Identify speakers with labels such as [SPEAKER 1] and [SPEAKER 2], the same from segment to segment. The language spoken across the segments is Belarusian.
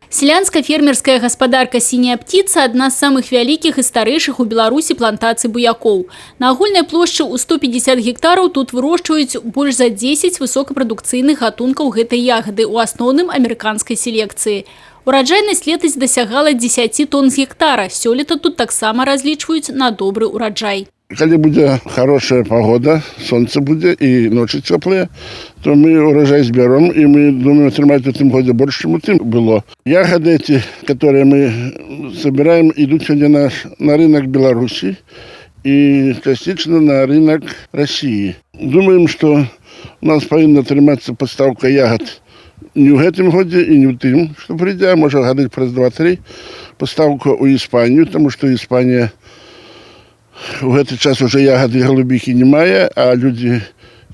[SPEAKER 1] Сялянска-фермерская гаспадарка «Синяя птица» – адна з самых вялікіх і старэйшых у Беларусі плантацый буякоў. На агульнай плошчы ў 150 гектараў тут вырошчваюць больш за 10 высокапрадукцыйных гатункаў гэтай ягады, у асноўным амерыканскай селекцыі. Ураджайнасць летась дасягала 10 тонн з гектара. Сёлета тут таксама разлічваюць на добры ўраджай.
[SPEAKER 2] Калі будзе хорошая погода, солнце будзе і ночи цёплыя, то мы урожай збяром, і мы думаем атрымаць у тым годзе больш, чым у тым было. Ягоды эти, которые мы собираем, идут сегодня на рынок Беларуси и частично на рынок России. Думаем, что у нас павінна атрымацца поставка ягод не ў гэтым годзе і не ў тым, што прыйдзе, а можа, гады праз 2-3, поставка ў Іспанію, таму што Іспанія у гэты час уже ягады голубики не мае, а людзі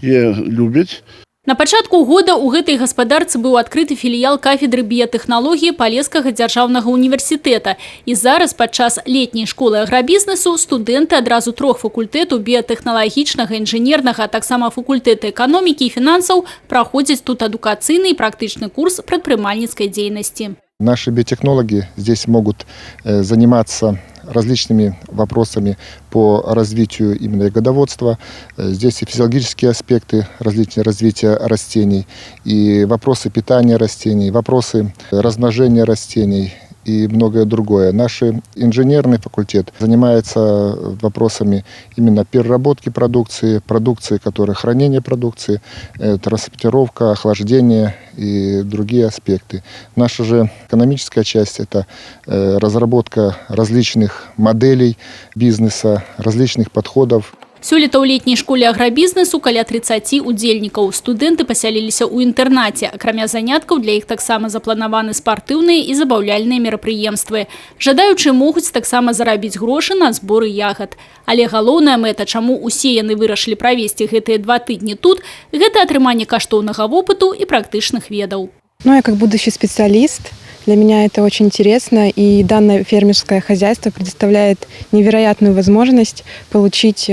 [SPEAKER 2] е любяць.
[SPEAKER 1] На пачатку года ў гэтай гаспадарцы быў адкрыты філіял кафедры біятэхналогіі Палескага дзяржаўнага універсітэта. І зараз падчас летняй школы аграбізнесу студэнты адразу трох факультэтаў: біятэхналагічнага, інжынернага, а таксама факультэта эканомікі і фінансаў праходзяць тут адукацыйны і практычны курс прадпрымальніцкай дзейнасці.
[SPEAKER 3] Наши биотехнологи здесь могут заниматься различными вопросами по развитию именно ягодоводства. Здесь и физиологические аспекты различные развития растений, и вопросы питания растений, вопросы размножения растений и многое другое. Наш инженерный факультет занимается вопросами именно переработки продукции, продукции, которая хранение продукции, транспортировка, охлаждение и другие аспекты. Наша же экономическая часть – это разработка различных моделей бизнеса, различных подходов.
[SPEAKER 1] Сёлета ў летняй школе аграбізнесу каля 30 удзельнікаў. Студэнты пасяліліся ў інтэрнаце. Акрамя заняткаў для іх таксама запланаваны спартыўныя і забаўляльныя мерапрыемствы. Жадаючыя могуць таксама зарабіць грошы на зборы ягад. Але галоўная мэта, чаму усе яны вырашылі правесці гэтыя 2 тыдні тут, гэта атрыманне каштоўнага вопыту і практычных ведаў.
[SPEAKER 4] Ну, я как будущий специалист, для меня это очень интересно, и данное фермерское хозяйство предоставляет невероятную возможность получить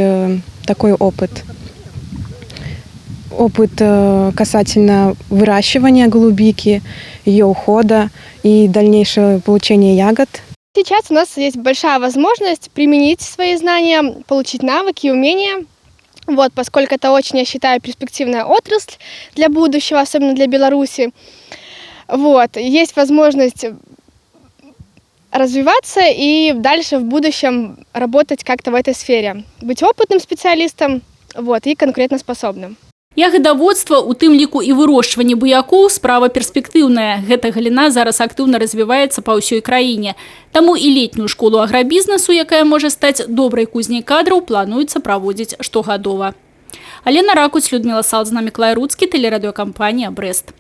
[SPEAKER 4] такой опыт. Опыт касательно выращивания голубики, ее ухода и дальнейшего получения ягод.
[SPEAKER 5] Сейчас у нас есть большая возможность применить свои знания, получить навыки и умения. Вот, поскольку это очень, я считаю, перспективная отрасль для будущего, особенно для Беларуси. Вот, есть возможность развиваться и дальше в будущем работать как-то в этой сфере. Быть опытным специалистом, вот, и конкурентоспособным.
[SPEAKER 1] Ягадаводства, у тым ліку і вырошчванне буякоў, справа перспектыўная. Гэта галіна зараз актыўна развіваецца па ўсёй краіне. Таму і летнюю школу аграбізнесу, якая можа стаць добрай кузняй кадраў, плануецца праводзіць штогадова. Алена Ракуць, Людміла Салзна, Мікалай Руцкі, тэлерадыёкампанія «Брэст».